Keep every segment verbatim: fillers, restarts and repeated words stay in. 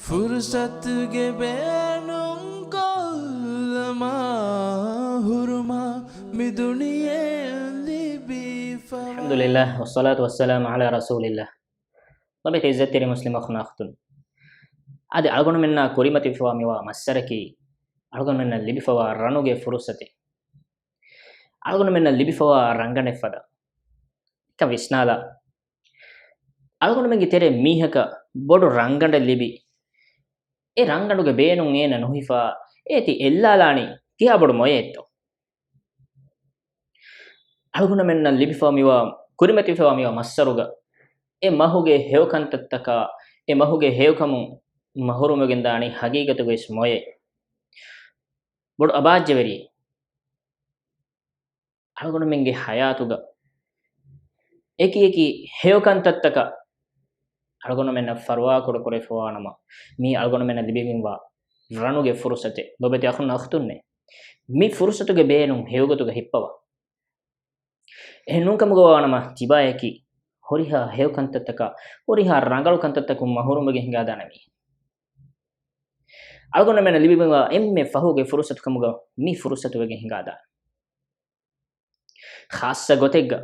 ފުރުސަތުގެ ބޭނުން ކޮށްލަމާ، ހުރުމާ މި ދުނިޔެ ލިބިފަ. އަލްޙަމްދުލިއްލާހް، ވައްޞަލާތު ވައްސަލާމު ޢަލާ ރަސޫލިއްލާހް. ލޮބުވެތި ޢިއްޒަތްތެރި މުސްލިމް އަޚުން އަޚްތުން، އަދި އަޅުގަނޑުމެންނާ ކުރިމަތިވެފަވާ މިވާ މައްސަރަކީ، އަޅުގަނޑުމެންނަށް ލިބިފަވާ ރަނުގެ ފުރުސަތެއް. އަޅުގަނޑުމެންނަށް ލިބިފަވާ ރަނގަނޑެއް ފަދަ. އެކަން ވިސްނާލާ. އަޅުގަނޑުމެންގެ ތެރޭ މީހަކަށް ބޮޑު ރަނގަނޑެއް ލިބި، އެ ރަނގަނޑުގެ ބޭނުން އޭނަ ނުހިފާ، އޭތި އެއްލާލާނީ ކިހާ ބޮޑު މޮޔައެއްތޯ؟ އަޅުގަނޑުމެންނަށް ލިބިފަ މިވާ، ކުރިމަތިވެފަވާ މިވާ މައްސަރުގަ، އެ މަހުގެ ހެޔޮކަންތައްތަކާ، އެ މަހުގެ ހެޔޮކަމުން މަހުރޫމްވެގެންދާނީ ހަގީގަތުގައި ވެސް މޮޔައެއް. ބޮޑު އަބާއްޖަވެރިއެއް. އަޅުގަނޑުމެންގެ ޙަޔާތުގަ އެކި އެކި ހެޔޮކަންތައްތަކަށް އަޅުގަނޑުމެންނަށް ފަރުވާކުޑަކުރެވިފަވާނަމަ، މީ އަޅުގަނޑުމެންނަށް ލިބިގެންވާ ރަނުގެ ފުރުސަތެއް. ލޮބުވެތި އަޚުން އަޚްތުންނޭ، މި ފުރުސަތުގެ ބޭނުން ހެޔޮގޮތުގަ ހިއްޕަވާ. އެހެން ނޫންކަމުގަވާނަމަ، ތިބާޔަކީ ހުރިހާ ހެޔޮކަންތައްތަކާ، ހުރިހާ ރަނގަޅު ކަންތައްތަކުން މަހުރޫމްވެގެން ހިނގާދާނެ މީހެއް. އަޅުގަނޑުމެންނަށް ލިބިގެންވާ އެންމެ ފަހުގެ ފުރުސަތު ކަމުގަ މި ފުރުސަތުވެގެން ހިނގާދާނެ. ޚާއްޞަ ގޮތެއްގަ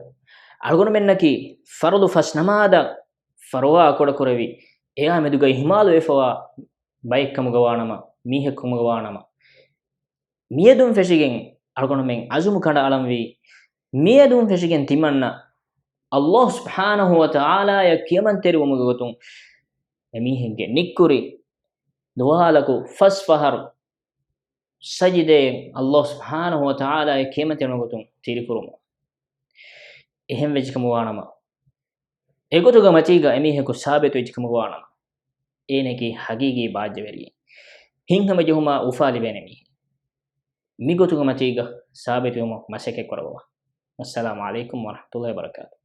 އަޅުގަނޑުމެންނަކީ ފަރުޟު ފަސް ނަމާދަށް ފަރުވާ ކުޑަކުރެވި، އެއާ މެދުގައި ހިމާލު ވެފަވާ ބައެއްކަމުގަވާނަމަ، މީހެއްކަމުގަވާނަމަ، މިއަދުން ފެށިގެން އަޅުގަނޑުމެން އަޒުމު ކަނޑައަޅަންވީ، މިއަދުން ފެށިގެން ތިމަންނަ އައްލާހު ސުބްޙާނަހު ވަ ތަޢާލާޔަށް ކިޔަމަންތެރިވުމުގެ ގޮތުން އެމީހެއްގެ ނިއްކުރި ދުވާލަކު ފަސް ފަހަރު ސަޖިދައެއް އައްލާހު ސުބްޙާނަހު ވަ ތަޢާލާއަށް ކިޔަމަންތެރިވުމުގެ ގޮތުން ތިރިކުރުމުން. އެހެން ވެއްޖެކަމުގަވާނަމަ، އެގޮތުގަ މަތީގަ އެމީހަކު ސާބިތު ވެއްޖެކަމުގަވާނަމަ، އޭނައަކީ ހަގީގީ ބާއްޖަވެރިއެއް. ހިތްހަމަޖެހުމާ އުފާ ލިބޭނެ މީހެއް. މިގޮތުގަ މަތީގަ ސާބިތުވުމަށް މަސައްކަތް ކުރައްވަވާ. އައްސަލާމު ޢަލައިކުމް ވަރަޙްމަތުﷲ ވަބަރަކާތު.